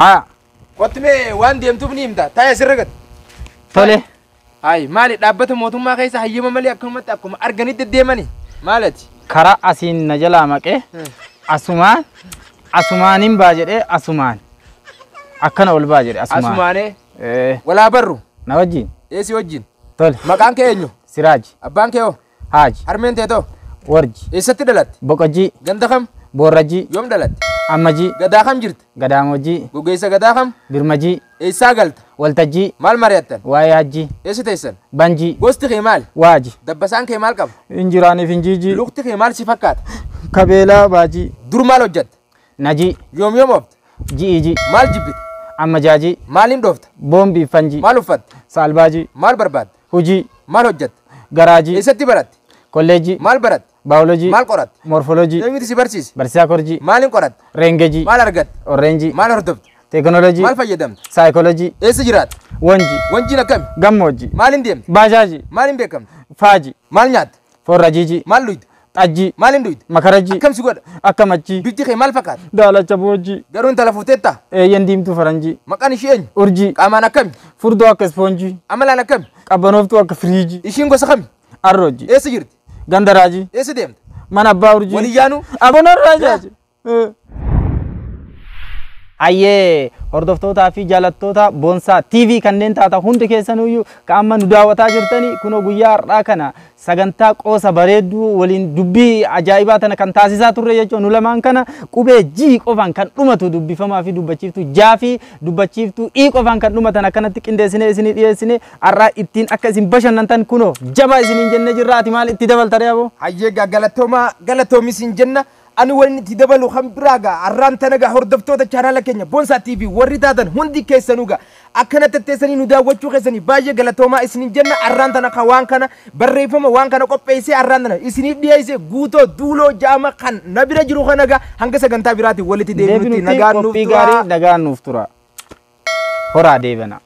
Haa. Kottu mee waan deemtuuf ni himta. Taa'ee asirra gad. Tole. Hayi maali dhaabbata mootummaa keessa hayyama malee akkanumatti akkuma arganitti deddeemani? Maal ati? Karaa asiin na jalaa maqee asumaan asumaanin baa jedhee asumaan akkana ol baa jedhe asumaan. Asumaanee. Ee. Walaa barru. Na wajjin. Eessi wajjin. Tole. Maqaan kee eenyu? Siraaji. Abbaan kee hoo? Haaji. Harmeen tee too? Warji. Eessatti dhalatte? Boqojjii. Ganda kam? Boorrajjii. Yoom dhalatte? Ammajii. Gadaa kam jirta? Gadaamojjii. Gogeessa gadaa kam? Birmajii. Eessaa galta? Waltajjii. Maal mari'attan? Waa'ee hajjii. Eessa teessan? Banjii. Gosti kee maali? Waaji. Dabbasaan kee maal qaba? Injiraaniif injiijii. Lukti kee maal si fakkaata? Kabeelaa baajii. Dur maal hojjatta? Najii. Yoom yoom oofta? Ji'ijii. Maal jibbita? Ammajaajii. Maaliin dhoofta? Boombii fanjii. Maal uffatta? Saalbaajii. Maal barbaadda? Hujii. Maal hojjatta? Garaajii. Eessatti baratte? Kolleejjii. Maal baratte? Baayoloojii. Maal qoratte? Morfoloojii. Eenyutu si barsiise? Barsiisaa korjii. Maaliin qoratte? Reengejii. Maal argatte? Orreenjii. Maal hordofte? Teekinooloojii. Maal fayyadamte? Saayikooloojii. Eessa jiraatta? Wanjii. Wanjiin akkami? Gammoojjii. Maaliin deemte? Baajaajii. Maaliin beekamte? Faajii. Maal nyaatte? Forrajiijii. Maal dhuyde? Xajjii. Maaliin dhuyde? Makarajjii. Akkam si godha? Akka machii. Bifti kee maal fakkaata? Daalacha boojjii. Garuu intala fuuteettaa? Eeyyan diimtuu faranjii. Maqaan ishee eenyu? Urjii. Qaamaan akkami? Furdoo akka ispoonjii. Amalaan akkami? Qabbanooftuu akka firiijii. Ishiin gosa kami? Arroojjii. Eessa jirti? Gandaraajii. Eessa deemte? Mana abbaa urjii. Waliyyaanuu? Abonorraa jaaji. Hayyee hordoftootaa fi jaalattoota Boonsaa TV kanneen taatan hundi keessanuyyuu ka amma nu daawwataa jirtanii kunoo guyyaa har'aa kana sagantaa qoosa bareedduu waliin dubbii ajaa'ibaa tana kan taasisaa turre jechuun nu lamaan kana qubee G qofaan kan dhumatu dubbifamaa fi dubbachiiftuu jaa fi dubbachiiftuu I qofaan kan dhumatan akkanatti qindeessinee isinii dhiyeessine har'aa ittiin akka isin bashannantan kunoo jabaa isiniin jennee jirra. Ati maal itti dabalta ree aboo? Hayyee gaa galatoomaa galatoomi isin jenna. Ani waliin itti dabalu kan biraa gaa har'aan tana gaa hordoftoota chaanaala keenya Boonsaa TV warri taatan hundi keessanuu gaa akkana tetteessanii nu daawwachuu keessanii baay'ee galatoomaa isiniin jenna. Har'aan tana kan waan kana barreeffama waan kana qopheessee har'aan tana isiniif dhiyeesse guutoo duuloo jaama kan na bira jiru kana gaa hanga sagantaa biraatiin walitti deebinutti Deebinutti nagaan nuuf qophii turaa. gaarii nagaan nuuf tura. Horaa deebana.